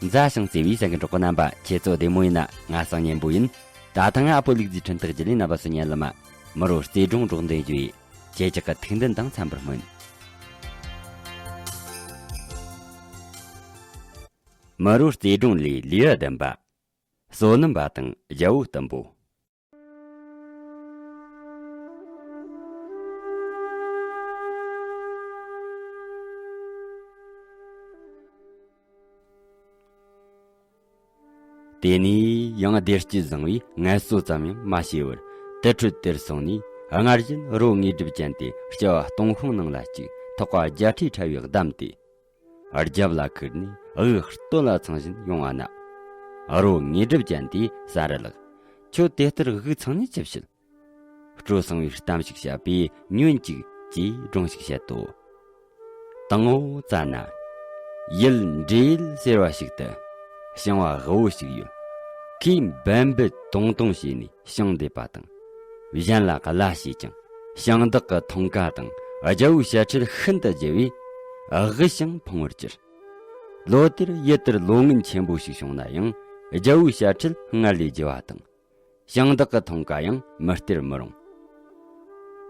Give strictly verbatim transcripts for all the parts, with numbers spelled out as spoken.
མཛའ་ཞིང་བརྩེ་བའི་གསན་མཁན་གྲོགས་པོ་རྣམ་པ། ཁྱེད་ཚོ་བདེ་མོ་ཡིན་ན། ང་སང་ཉན་པོ་ཡིན། ད་ཐེངས་ཨ་ཕོ་ལུག་རྫི་འཕྲིན་སྟེགས་བརྒྱུད་ལས་རྣམ་པ་ཚོ་ཉན་ལ་མ། མི་རོ་རྩེ་སྒྲུང་སྒྲོག་འདོན་རྒྱུ་ཡིས། ཁྱེད་ཅག་གི་ཐུགས་འདུན་དང་འཚམ་པར་སྨོན། མི་རོ་རྩེ་སྒྲུང་ལས། ལེའུ་བདུན་པ། བསོད་ནམས་པ་དང་རྒྱལ་པོ་གཏུམ་པོ། དེ་ནས་ཡང་བདེ་སྐྱིད་བཟང་བའི་ངལ་གསོ་ཙམ་ཡང་མ་བྱས་པར་དུར་ཁྲོད་དེར་སོང་ནས། སྔར་བཞིན་རོ་དངོས་གྲུབ་ཅན་དེ་སྐྱ་བ་སྟོང་ཤོང་ནང་ལ་བཅུག་ཐག་པ་བརྒྱད་ཁྲིས་ཕྲ་བའི་བསྡམས་ཏེ། རྒྱབ་ལ་ཁུར་ནས་དབུགས་སྟོད་ལ་འཚང་བཞིན་ཡོང་བ་ན། རོ་དངོས་གྲུབ་ཅན་དེས། ས་ར་ལགས། ཁྱོད་དེ་ལྟར་དབུགས་འཚང་ནས་ཅི་བྱེད། སྤྲོ་གསང་བའི་གཏམ་ཞིག་བཤད་པས་ཉོན་ཅིག་ཅེས་སྒྲུང་ཞིག་བཤད་དོ། དང་པོ་ཙ་ན། ཡུལ་འབྲས་ཡུལ་ཟེར་བ་ཞིག་ཏུ། ཞིང་བ་དབུལ་བོ་ཞིག་ཡོད། ཁོས་འབད་འབད་ཏོང་ཏོང་བྱས་ནས་ཞིང་འདེབས་པ་དང་། གཞན་ལ་གླ་བྱས་ཀྱང་ཞིང་བདག་གི་ཐང་ཀ་དང་རྒྱལ་པོའི་བཤད་ཁྲལ་ཤིན་ཏུ་རྒྱུ་བས་དབུལ་ཞིང་ཕོངས་པར་གྱུར། ལོ་དེར་ཡུལ་དེར་ལོ་ངན་ཆེན་པོ་ཞིག་བྱུང་ན་ཡང་རྒྱལ་པོའི་བཤད་ཁྲལ་སྔར་ལས་རྒྱུ་བ་དང་། ཞིང་བདག་གི་ཐང་ཀ་ཡང་མི་སྟེར་མི་རུང་།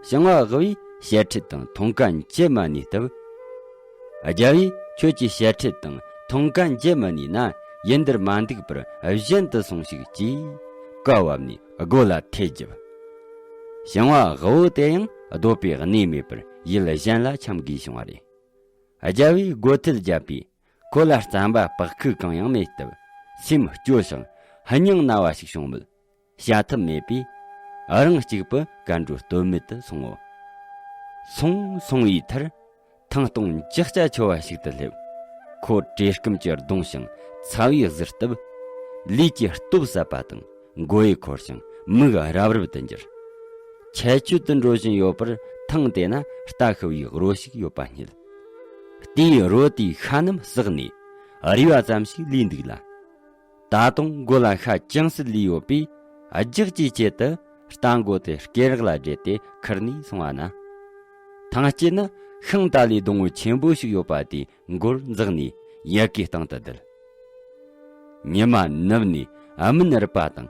ཞིང་བ་དབུལ་བོས་བཤད་ཁྲལ་དང་ཐང་ཀ་འཇལ་མ་ནུས་སྟབས། རྒྱལ་པོས་ཁྱོད་ཀྱིས་བཤད་ཁྲལ་དང་ཐང་ཀ་འཇལ་མ་ནུས་ན་ཡུལ་འདིར་མ་འདུག་པར་གཞན་དུ་སོང་ཞིག་ཅེས་བཀའ་བབས་ནས་སྒོ་ལ་ཐེལ་བརྒྱབ། ཞིང་བ་དབུལ་བོ་དེ་ཡང་སྡོད་པའི་གནས་མེད་པར་ཡུལ་གཞན་ལ་འཁྱམ་དགོས་བྱུང་བ་རེད། རྒྱལ་པོས་སྒོ་ཐེལ་བརྒྱབ་པས། ཁོ་ལ་རྩམ་པ་སྤག་ཁུག་གང་ཡང་མེད་སྟབས། སེམས་སྐྱོ་ཞིང་སྙིང་ན་བ་ཞིག་བྱུང་མོད། བྱ་ཐབས་མེད་པས། རང་གཅིག་པུ་གར་འགྲོ་སྟོད་སྨད་དུ་སོང་ངོ་། སོང་སོང་བའི་མཐར། ཐང་སྟོང་འཇག་སྐྱ་ཆེ་བ་ཞིག་ཏུ་སླེབས། ཁོ་བཀྲེས་སྐོམ་གྱིས་གདུང་ཞིང་ཚ་བས་གཟིར་སྟབས། ལུས་ཀྱི་སྟོབས་ཟད་པ་དང་མགོ་ཡུ་འཁོར་ཞིང་མིག་རབ་རིབ་ཏུ་འགྱུར། ཁྱད་ཆོས་དུ་འགྲོ་བཞིན་ཡོད་པར་ཐང་དེ་ན་རྟ་ཤི་བའི་རོ་ཞིག་ཡོད་པ་རྙེད། རྟའི་རོ་དེའི་ཤ་རྣམས་ཟགས་ནས་རུས་པ་ཙམ་ཞིག་ལུས་འདུག་ལ། ད་དུང་མགོ་ལ་ཤ་ཅུང་ཟད་ལུས་ཡོད་པས་ལྗགས་ཀྱི་ཆེད་དུ་རྟ་མགོ་དེ་སྐེ་རགས་ལ་སྦྲེལ་ཏེ་ཁུར་ནས་སོང་བ་ན། ཐང་དཀྱིལ་ན་ཤིང་རྟ་ལས་སྡོང་བོ་ཆེན་པོ་ཞིག་ཡོད་པ་དེའི་མགོར་འཛེགས་ནས་ཡལ་གའི་སྟེང་དུ་བསྡད། ཉི་མ་ནུབ་ནས་སྨིན་རུབ་པ་དང་།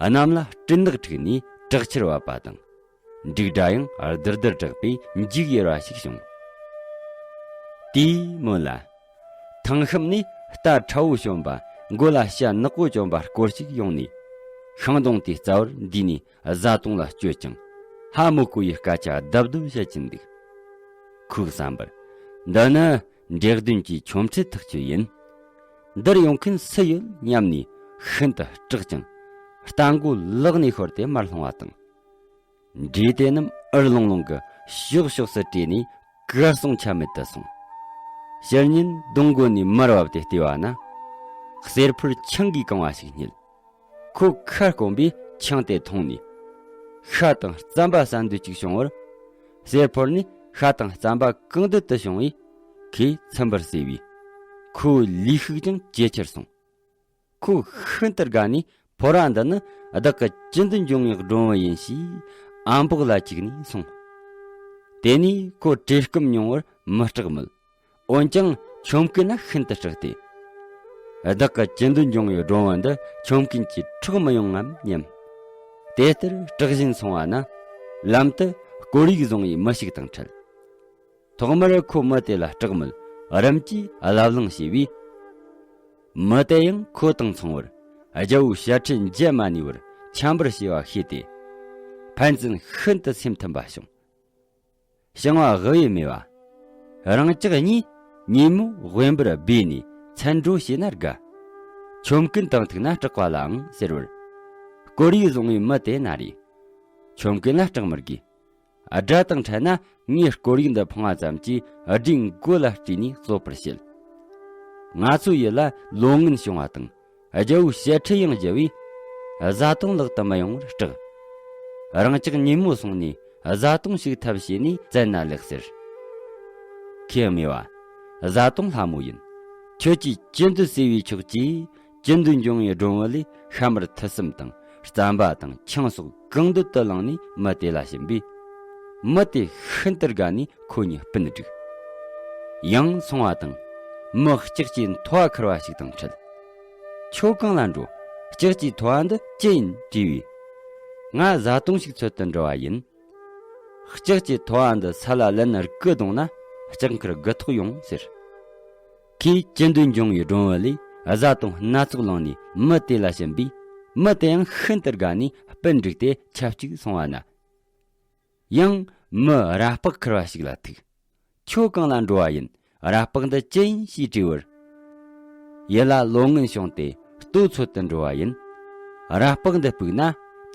གནམ་ལ་སྤྲིན་ནག་འཁྲིགས་ནས་དྲག་ཆར་བབས་པ་དང་། འབྲུག་སྒྲ་ཡང་རྡིར་རྡིར་གྲགས་པས་འཇིགས་ཡེར་བ་ཞིག་བྱུང་། དེའི་སྨོན་ལ། ཐང་གཤམ་ནས་རྟ་ཁྲ་བོ་ཞོན་པ་མགོ་ལ་ཤ་ནག་པོ་གྱོན་པ་སྐོར་ཞིག་ཡོང་ནས། ཤིང་སྡོང་དེའི་རྩ་བར་འདུས་ནས་བཟའ་བཏུང་ལ་སྤྱོད་ཅིང་། ཧ་མི་གོ་བའི་སྐད་ཆ་རྡབ་རྡབ་བཤད་ཀྱིན་འདུག། ཁོའི་བསམ་པར། འདི་ནི་འབྲས་ལྡུན་གྱི་ཆོ་འཕྲུལ་ཐག་ཆོད་ཡིན། འདིར་ཡོང་མཁན་སུ་ཡོད་སྙམ་ནས་ཤིན་ཏུ་སྐྲག་ཅིང་། རྟ་མགོ་ལག་ནས་ཤོར་ཏེ་མར་ལྷུང་བ་དང་། འབྲས་དེ་རྣམས་འུར་ལོང་ལོང་གིས་ཕྱོགས་ཕྱོགས་སུ་བྲོས་ནས་གར་སོང་ཆ་མེད་དུ་སོང་། ཕྱི་ཉིན་སྡོང་མགོ་ནས་མར་བབས་ཏེ་བལྟས་པ་ན། གསེར་ཕོར་ཆང་གིས་གང་བ་ཞིག་རྙེད། ཁོ་ཁ་སྐོམ་པས་ཆང་དེ་འཐུང་ནས། ཤ་དང་རྩམ་པ་ཟ་འདོད་ཅིག་བྱུང་བར། གསེར་ཕོར་ནས་ཤ་དང་རྩམ་པ་གང་འདོད་དུ་བྱུང་བས། ཁོས་ཚིམ་པར་བྱས་པས། ཁོའི་ལུས་ཤུགས་ཀྱང་ཇེ་ཆེར་སོང་། ཁོ་ཤིན་ཏུ་དགའ་ནས། ཕོར་བ་འདི་ནི་བདག་གི་ཅི་འདོད་འབྱུང་བའི་སྒྲོན་བུ་ཡིན་ཞེས་ཨམ་པོག་ལ་བཅུག་ནས་སོང་། དེ་ནས་ཁོ་བཀྲེས་སྐོམ་མྱོང་བར་མི་སྐྲག་མོད། འོན་ཀྱང་ཆོམ་རྐུན་ལ་ཤིན་ཏུ་སྐྲག་སྟེ། བདག་གི་ཅི་འདོད་འབྱུང་བའི་སྒྲོན་བུ་འདི་ཆོམ་རྐུན་གྱིས་འཕྲོག་མི་ཡོང་ངམ་སྙམ། དེ་ལྟར་སྐྲག་བཞིན་སོང་བ་ན། ལམ་དུ་ཀོ་རིག་བཟུང་བའི་མི་ཞིག་དང་འཕྲད། ཐོག་མར་ཁོ་མི་དེ་ལ་སྐྲག་མོད། རིམ་གྱིས་ལབ་གླེང་བྱས་པས། མི་དེ་ཡང་ཁོ་དང་མཚུངས་པར་རྒྱལ་པོའི་ཞལ་ཁྲིད་མཇལ་མ་ནུས་པར་འཁྱམ་པར་བྱས་པ་ཤེས་ཏེ། ཕན་ཚུན་ཤིན་ཏུ་སེམས་མཐུན་པ་བྱུང་། ཞིང་བ་དབུལ་བོས་སྨྲས་པ། རང་ཅག་གཉིས་ཉིན་མོ་དབེན་པར་སྦས་ནས་མཚན་འགྲོ་བྱས་ན་དགའ། ཆོམ་རྐུན་དང་ཐུག་ན་སྐྲག་པ་ལའང་ཟེར་བར། ཀོ་རིག་བཟུང་བའི་མི་དེ་ན་རེ། ཆོམ་རྐུན་ལ་སྐྲག་མི་དགོས། དགྲ་དང་འཕྲད་ན་ངས་ཀོ་རིག་འདི་འཕངས་པ་ཙམ་གྱིས་སྦྲུལ་མགོ་ལ་དཀྲིས་ནས་གསོད་པར་བྱེད། ང་ཚོའི་ཡུལ་ལ་ལོ་ངན་བྱུང་བ་དང་རྒྱལ་པོའི་ཞལ་ཁྲིད་ཡང་བརྒྱབ་པས། བཟའ་བཏུང་ལག་ཏུ་མི་ཡོང་བར་སྐྲག། རང་ཅག་ཉིན་མོ་སོང་ནས་བཟའ་བཏུང་ཞིག་ཐབས་བྱས་ནས་བཙལ་ན་ལེགས་ཟེར། ཁོས་སྨྲས་པ། བཟའ་བཏུང་སླ་མོ་ཡིན། ཁྱོད་ཀྱིས་ཅི་འདོད་ཟོས་པས་ཆོག་ཅེས། ཅི་འདོད་འབྱུང་བའི་སྒྲོན་བུ་ལས་ཤ་མར་ཐུད་གསུམ་དང་རྩམ་པ་དང་ཆང་སོགས་གང་འདོད་དུ་བླངས་ནས་མི་དེ་ལ་བྱིན་པས། མི་དེ་ཤིན་ཏུ་དགའ་ནས་ཁོ་གཉིས་སྤུན་བསྒྲིགས། ཡང་སོང་བ་དང་། མི་ལྕགས་ཀྱི་མཐོ་བ་ཁུར་བ་ཞིག་དང་འཕྲད། ཁྱོད་གང་ལ་འགྲོ། ལྕགས་ཀྱི་ཐོ་བ་འདི་ཅི་ཡིན་དྲིས་པས། ང་བཟའ་བཏུང་ཞིག་འཚོལ་དུ་འགྲོ་བ་ཡིན། ལྕགས་ཀྱི་ཐོ་བ་འདི་ས་ལ་ལན་དགུ་བརྡུངས་ན་ལྕགས་མཁར་དགུ་ཐོག་ཡོང་ཟེར། ཁོས་ཅི་འདོད་འབྱུང་བའི་སྒྲོན་བུ་ལས་བཟའ་བཏུང་སྣ་ཚོགས་བླངས་ནས་མི་དེ་ལ་བྱིན་པས། མི་དེ་ཡང་ཤིན་ཏུ་དགའ་ནས་སྤུན་བསྒྲིགས་ཏེ་ཆབས་ཅིག་སོང་བ་ན། ཡང་མི་ར་ལྤགས་ཁུར་བ་ཞིག་ལ་ཐུག་ཁྱོད་གང་ལ་འགྲོ་བ་ཡིན། ར་ལྤགས་འདི་ཅི་ཡིན་ཞེས་དྲིས་པར། ཡུལ་ལ་ལོ་ངན་བྱུང་སྟེ་ལྟོ་འཚོལ་དུ་འགྲོ་བ་ཡིན། ར་ལྤགས་འདི་སྤུག་ན་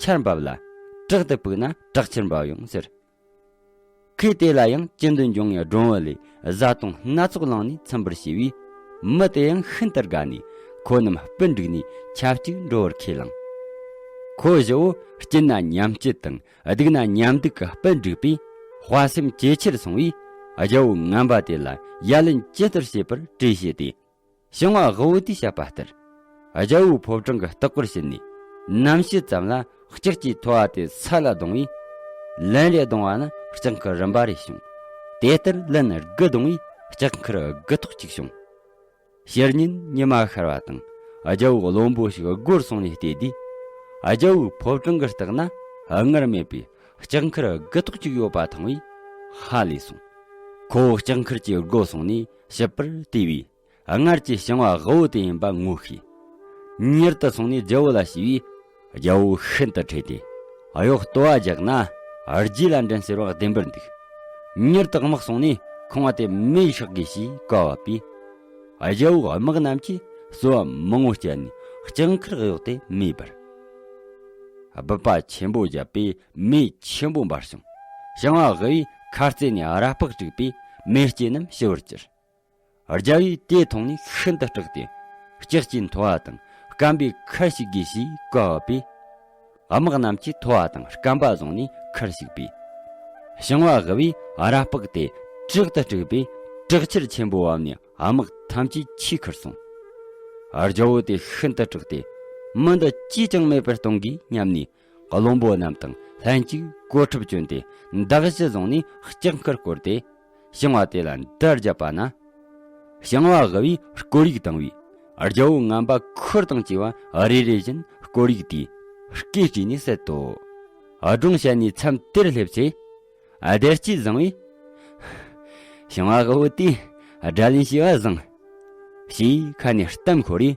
ཆར་འབབ་ལ། བྲག་འདི་སྤུག་ན་བྲག་ཆར་འབབ་ཡོང་ཟེར། ཁོས་དེ་ལ་ཡང་ཅི་འདོད་འབྱུང་བའི་སྒྲོན་བུ་ལས་བཟའ་བཏུང་སྣ་ཚོགས་བླངས་ནས་ཚིམ་པར་བྱས་པས། མི་དེ་ཡང་ཤིན་ཏུ་དགའ་ནས་ཁོ་རྣམས་སྤུན་བསྒྲིགས་ནས་ཆབས་ཅིག་འགྲོ་བར་ཁས་བླངས། ཁོ་བཞི་བོ་སྐྱིད་ན་ཉམས་སྐྱིད་དང་སྡུག་ན་ཉམས་སྡུག་གི་སྤུན་བསྒྲིགས་པས། དཔའ་སེམས་ཇེ་ཆེར་སོང་བས། རྒྱལ་པོ་ངན་པ་དེ་ལ་ཡ་ལན་ཇི་ལྟར་བྱེད་པར་གྲོས་བྱས་ཏེ། ཞིང་བ་དབུལ་བོ་དེས་བཤད་པ་ལྟར། རྒྱལ་པོའི་ཕོ་བྲང་གི་ལྟག་སྐོར་ཕྱིན་ནས། ནམ་ཕྱེད་ཙམ་ལ་ལྕགས་ཀྱི་ཐོ་བ་དེ་ས་ལ་བརྡུངས་པས། ལན་རེ་བརྡུངས་པ་ན་ལྕགས་མཁར་རིམ་པ་རེ་བྱུང་། དེ་ལྟར་ལན་དགུ་བརྡུངས་པས་ལྕགས་མཁར་དགུ་ཐོག་གཅིག་བྱུང་། ཕྱི་ཉིན་ཉི་མ་ཤར་བ་དང་། རྒྱལ་པོ་བློན་པོ་ཞིག་སྒོར་སོང་ནས་བལྟས་དུས། རྒྱལ་པོའི་ཕོ་བྲང་གི་ལྟག་ན་སྔར་མེད་པའི་ལྕགས་མཁར་དགུ་ཐོག་གཅིག་ཡོད་པ་མཐོང་བས་ཧ་ལས་སོང་། ཁོ་བོ་ལྕགས་མཁར་གྱི་སྒོ་སོང་ནས་ཞིབ་པར་བལྟས་པས། སྔར་གྱི་ཞིང་བ་དབུལ་བོ་དེ་ཡིན་པ་ངོ་ཤེས། མྱུར་དུ་སོང་ནས་རྒྱལ་པོ་ལ་ཞུས་པས། རྒྱལ་པོ་ཤིན་ཏུ་ཁྲོས་ཏེ། གཡོག་ལྟོ་བ་རྒྱག་ན་རྗེས་ལ་འདྲེན་ཟེར་བ་བདེན་པར་འདུག་མྱུར་དུ་དམག་སོང་ནས་ཁང་བ་དེ་མེ་བསྲེག་དགོས་ཞེས་བཀའ་བབས་པས། རྒྱལ་པོའི་དམག་རྣམས་ཀྱིས་སོལ་བ་མང་བོ་བསྐྱལ་ནས་ལྕགས་མཁར་གཡོགས་ཏེ་མེ་འབར། སྦུད་པ་ཆེན་པོ་བརྒྱབ་པས་མེ་ཆེན་པོ་འབར་བྱུང་། ཞིང་བ་དབུལ་བོས་ཁ་རྩེ་ནས་ར་ལྤགས་བསྒྲིགས་པས་མེ་ལྕེ་རྣམས་ཞི་བར་གྱུར། རྒྱལ་པོས་དེ་མཐོང་ནས་ཤིན་ཏུ་སྐྲག་སྟེ། ལྕགས་ཀྱི་ཐོ་བ་དང་སྐམ་པའི་ཁར་ཞིག་དགོས་ཞེས་བཀའ་བབས་པས། དམག་རྣམས་ཀྱིས་ཐོ་བ་དང་སྐམ་པ་བཟུང་ནས་ཁར་ཞིག་པས། ཞིང་བ་དབུལ་བོས་ར་ལྤགས་དེ་དྲག་ཏུ་དཀྲུགས་པས། དྲག་ཆར་ཆེན་པོ་བབས་ནས་དམག་ཐམས་ཅད་ཆུས་ཁུར་སོང་། རྒྱལ་པོ་དེ་ཤིན་ཏུ་སྐྲག་སྟེ། མི་འདི་ཅིས་ཀྱང་མེད་པར་གཏོང་དགོས་སྙམ་ནས། བློན་པོ་རྣམས་དང་ལྷན་ཅིག་གོ་ཁྲབ་གྱོན་ཏེ་མདའ་གཞུ་བཟུང་ནས་ལྕགས་མཁར་བསྐོར་ཏེ། ཞིང་བ་དེ་ལ་མདའ་བརྒྱབ་པ་ན། ཞིང་བ་དབུལ་བོས་སྐོར་ཡིག་བཏང་བས། རྒྱལ་པོ་ངན་པ་འཁོར་དང་བཅས་པ་རེ་རེ་བཞིན་སྐོར་ཡིག་དེས་སྐེ་བྲེགས་ནས་བསད་དོ། སྒྲུང་བཤད་ནས་མཚམས་དེར་སླེབས་ཚེ། བདེ་སྐྱིད་བཟང་བས། ཞིང་བ་དབུལ་བོ་དེས་དགྲ་ལན་བྱས་པ་བཟང་། ཞེས་ཁ་ནས་གཏམ་ཤོར་རས།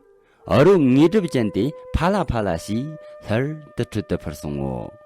རོ་དངོས་གྲུབ་ཅན་དེ་ཕ་ལ་ཕ་ལ་ཞེས་ལྷར་དུ་ཁྲོད་དུ་འཕུར་སོང་ངོ་།